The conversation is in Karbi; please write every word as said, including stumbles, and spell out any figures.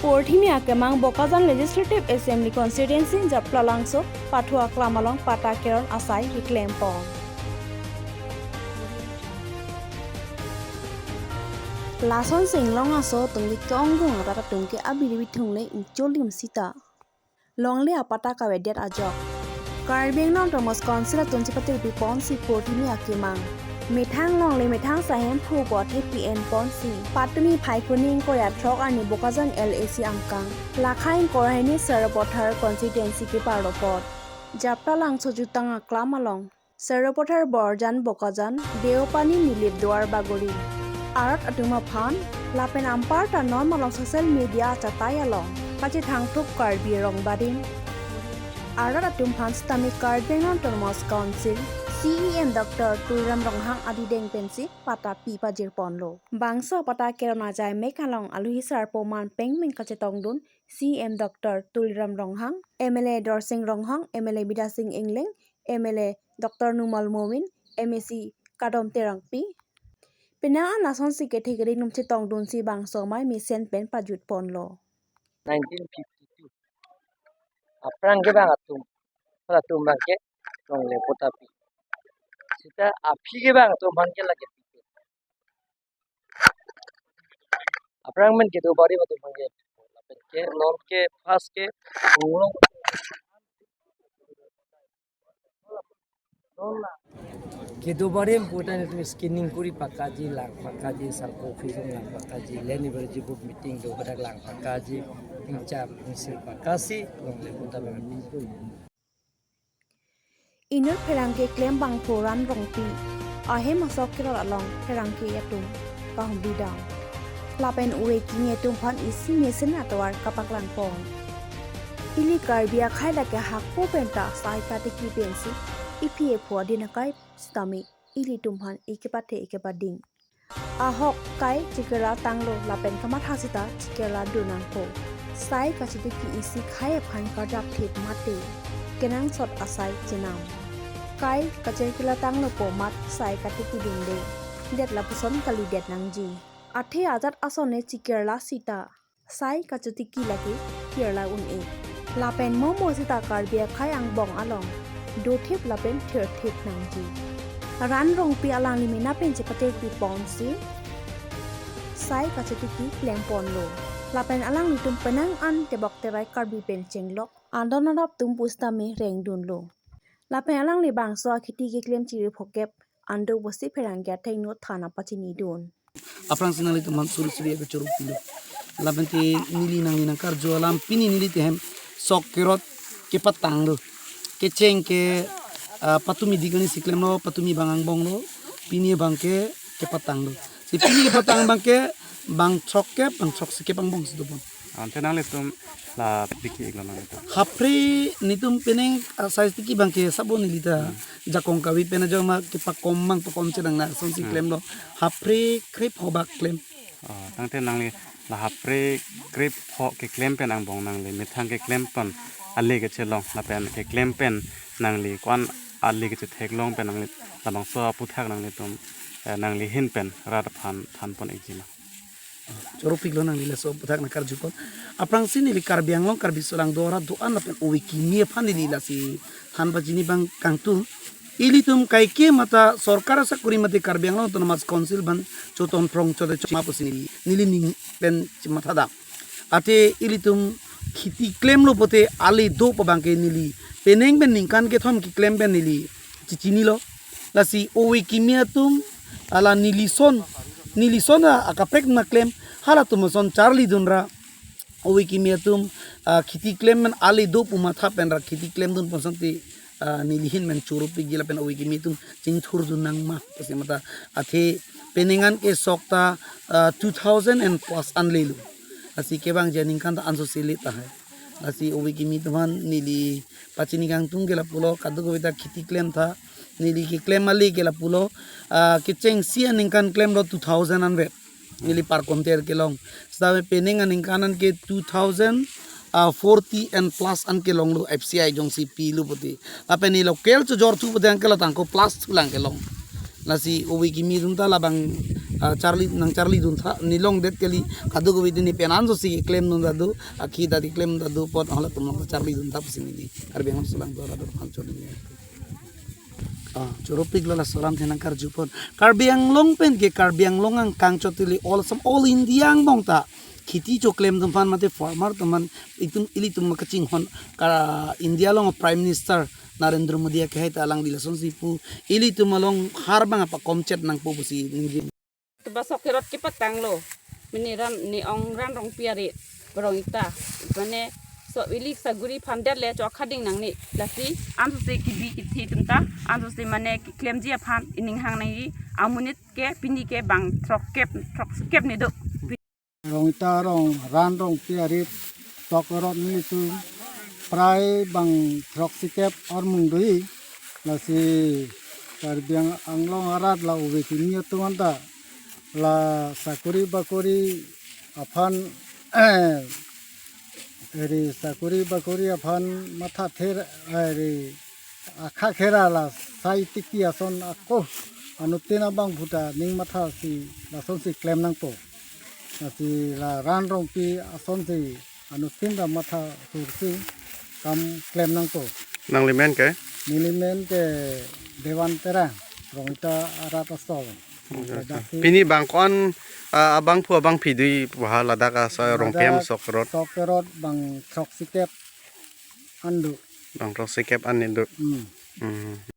Porthimi akemang Bokajan Legislative Assembly Constituency Japralangso pathu aklam along patta keron asai keklem pon. Lason singlong aso atum ke ke-onggung arat atum ke abiri bithung le ingcholim sita longle apatta kavedet ajok Karbi Anglong Autonomous Council atum chepatirpi ponsi porthimi akemang methang longle methang sahemphu pu athe pi-en ponsi patumi Phaikuni ingkoi ra throk arni Bokajan L A C angkang lakha ingkoi ra hini Sarupathar constituency keparlo apot Japralangso jutang aklam along Sarupathar Borjan Bokajan, Deopani Nilip Duar Bagori arat atum aphan lapen anparta non malom social media achatai along kachethangthup Karbi Rong Barim arat atum aphan sitame Karbi Anglong Autonomous Council C E M Doctor Tuliram Ronghang adideng pensi patta pi pajir ponlo. Bangso patta keron ajai mek along alohi sarpo man pengmeng kachetongdun C E M Doctor Tuliram Ronghang, M L A Dorsing Ronghang, M L A Bidya Sing Engleng, M L A Doctor Numal Momin, M A C Kadom Terangpi, penang an lasonsi kethe kering atum chetongdunsi bangso amei mesen pen pajut ponlo. nineteen fifty-two. Aphrang kevang atum, halatum abang ke longle patta pi. Sita aphi kevang atum abang ke lake pi. Aphrang men kedo barim atum abang ke. Lapen ke non ke first ke urong. Kedo barim pu ta netum scanning kuri pakaji, lang pakaji, sarko office lang pakaji, land evaluation board meeting do, hadak lang pakaji, ingcham ingsir pakasi longle patta abang. Inut pherangke klem bangphu Ran Rongpi ahem asok kerot along pherangke atum kahumri dam. Lapen ove kimi atum aphan isi mesen atovar kapaklang pon. Ili Karbi akhei lake hako penta sai katiki pensi iphi ephu adin akai sitame ilitum aphan ikepathe ikepading. Ahok kai chikirla tanglo lapen kamatha sita chikirla dun nangpo. Sai kachetiki isi akhei aphan karjap thip mate kenangsot asai chenam. Kai kachirkirla tanglo pu amat sai katiki dunde. Det lapuson kalidet nangji. Athe ajat ason le chikirla sita sai kachetiki lake kirla un-e. Lapen momo sita Karbi akhei angbong along dothip lapen thirthip nangji. Ran Rongpi alangli mena pen chepatirpi ponsi sai kachetiki klem ponlo. Lapen alanglitum penang an tebok terai Karbi pen chenglok andon arap atum pusitame rengdunlo. Lapen alangli bangso akheti keklem chiri phokep ando pusi pherangke athengno than apachinidun. Aphrangsi nanglitum aphan suri suri ave choro pilo. Lapen te neli nangli nangkarju alam pini neli tehem sok kerot kepatang do. Kecheng ke ah, patumi dik arni si klemlo, patumi abang angbong lo, pini abang ke kepatang do. Si pini kepatang abang ke bang throk ke, bang throk si ke bang angbong si do bang. Ante nanglitum la tiki iklo nanglitum. Hapre netum penang ah, size tiki abang ke sabo neli ta jakong kave pen ajo ma kepakom abang pakom chenang na ason si klemlo. Hapre krepho bak klem. Oh, tangte nangli la hapre krepho keklem pen angbong nangli methang keklem pen ale kechelong lapen keklem pen nangli ko-an ale kechetheklong pen nangli labangso aputhak nanglitum eh, nangli ahin pen rat aphan than pon ikji ma. Choro piklo nangli laso aputhak nangkarju pon. Aphrangsi neli Karbi Anglong, Karbi Solang do arat do-an lapen ove kimi aphan neli lasi than pachini abang kangtung. Ilitum kaike mata sorkar asakuri mate Karbi Anglong Autonomous Council aphan choton phrong chote choma pusi neli, neli ning pen chematha dam. Ate ilitum kheti klemlo pote ale do pu abang ke neli penang pen ningkan kethom keklem pen neli chechinilo. Lasi ove kimi atum ala neli son, neli son a akaprek ma klem, halatum ason charlidun ra ove kimi atum ah, kheti klem pen ale do pu matha pen ra kheti klemdun pon asonte ah, neli ahin pen choro pikji lapen ove kimi atum chingthurdun nang ma pusi mata athe penang an ke sok ta ah, two thousand and plus an lelo. Lasi kevangji aningkan ta anso sele tahai. Lasi ove kimi atum aphan neli pachini kangtung ke lapulo, kadokave ta kheti klem tha, neli keklem ale ke lapulo ah, kechengsi aningkan klemlo two thousand anvet. Neli parkonter kelong. Seta penang aningkan an ke two thousand ah, forty and plus an kelonglo F C I jongsi pilo pote. Lapen neli local chojor thu pote an ke la tangko plus thu lang kelong. Lasi ove kimi atum ta labang ah, charli nangcharlidun tha, ne longdet kali, kadokave dei ne pen ansosi klemdun ta do, akhi ta klemdun ta do apot halatum along charlidun tha pusi neli Karbi Anglong Solang Bor arat aphan choningri. Ah, choropik lo laso alam thenang karjupon. Karbi Anglong pen ke Karbi Anglong angkang chot ili all Assam, all India angbong ta kheti choklemdun aphan mate farmer atum aphan itum ilitum kachinghon ka India along Prime Minister Narendra Modi akehai ta alangli lasonsi pu ilitum along harbang apakomchet nangpo pusi ningje. Tuba sok kerot kepatanglo. Mene ran ne ong Ran Rongpi arit. Rongita. Mane so ili saguri phamdet le chok khading nangne. Lasi ansosi kebi kethe atum ta. Ansosi mane keklemji aphan ining hang nangji. Amonit ke pini ke bang throkkep, throkkep ne do. Rongita arong Ran Rongpi arit sok kerot nelitum prai bang throksikep armung do-i. Lasi Karbi Ang-, Anglong arat la ove kimi atum anta la sakori bakori aphan, eri sakori bakori aphan mathathe, eri akha khera la sai tiki ason ako anuttin abangphu ta ning mathasi lasonsi klem nangpo. Lasi la Ran Rongpi asonsi anuttin ta matha hursi kam klem nangpo. Nangli men ke? Neli men ke Dewan Terang, Rongita arat asol. Ladak si pini bang ko-an, ah, abangphu abangphi do-i pu ha ladak aso Rongpi am ladak sok kerot? Sok kerot bang throksikep an do. Bang throksikep an ne do. Hmm. Hmm.